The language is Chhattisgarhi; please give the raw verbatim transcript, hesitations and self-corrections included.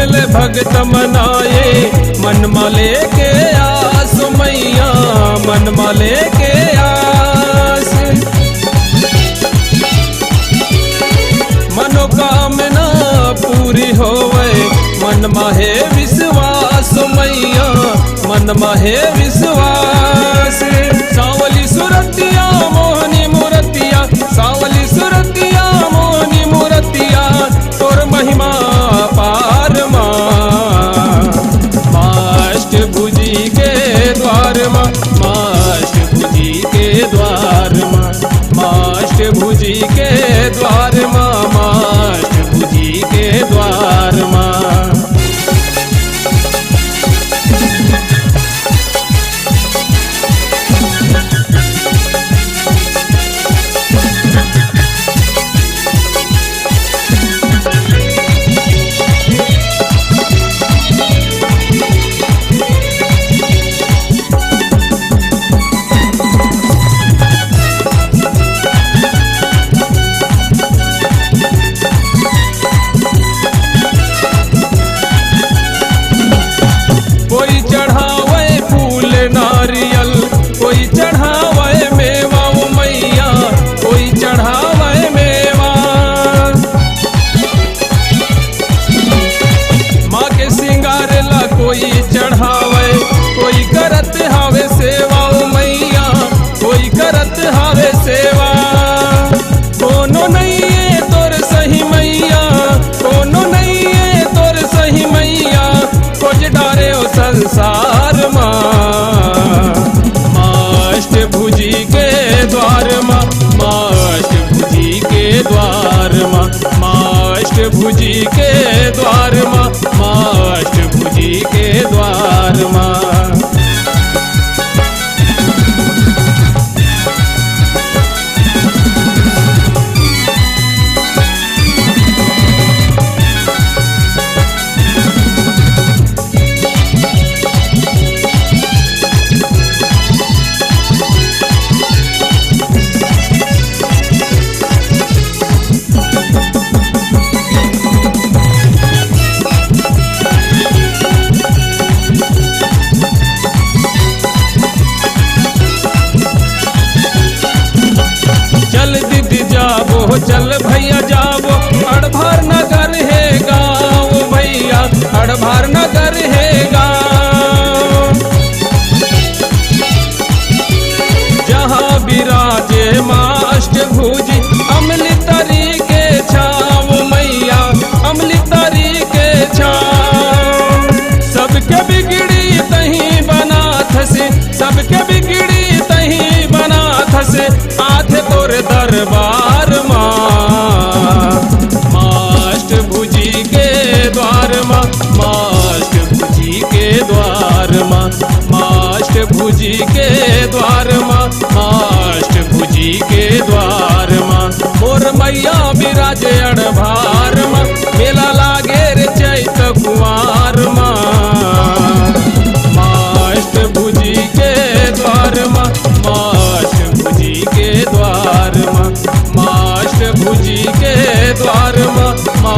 भगत मन आए, मन मा लेके आस मैया, मन मा लेके आस। मनोकामना पूरी होवे, मन मा हे विश्वास मैया, मन मा हे विश्वास। सांवली सुरतिया मोहनी मूरतिया, सांवली सुरतिया मोहनी मूरतिया, तोर महिमा पार मा। माष्टभुजी के द्वार मा, माष्टभुजी के द्वार मा, माष्टभुजी के द्वार मा, माष्टभुजी के द्वार मा। कोई चढ़ावे फूल नारियल, कोई चढ़ावे मेवा ओ मैया, कोई चढ़ावे मेवा। माँ के सिंगार ला कोई चढ़ावे, कोई करत हावे सेवा ओ मैया, कोई करत हावे सेवा। कोनो नइये तोर सही मैया, कोनो नइये तोर सही मैया, खोज डारे ओ संसार मा। माष्टभुजी के द्वार मा, माष्टभुजी के द्वार मा, माष्टभुजी के द्वार मा, माष्टभुजी के द्वार मा। चल दीदी जाबो, चल भैया जाबो, अड़भार नगर हे गाँव भैया, अड़भार नगर हे गाँव। जहाँ विराजे माष्टभुजी, अमली तरी के छाँव मैया, अमली तरी के छाँव। सबके बिगड़ी तहीं बनाथस, सबके बिगड़ी तहीं बनाथस, आथे तोर दरबार मा। माष्टभुजी के द्वार मा, माष्टभुजी के द्वार मा, माष्टभुजी के द्वार मा, माष्टभुजी के द्वार मा। मोर मैया विराजे अड़भार मा, मेला लागे रे चैत कुवार मा। माष्टभुजी के द्वार मा, माष्टभुजी के द्वार मा, माष्टभुजी के द्वार मा, मा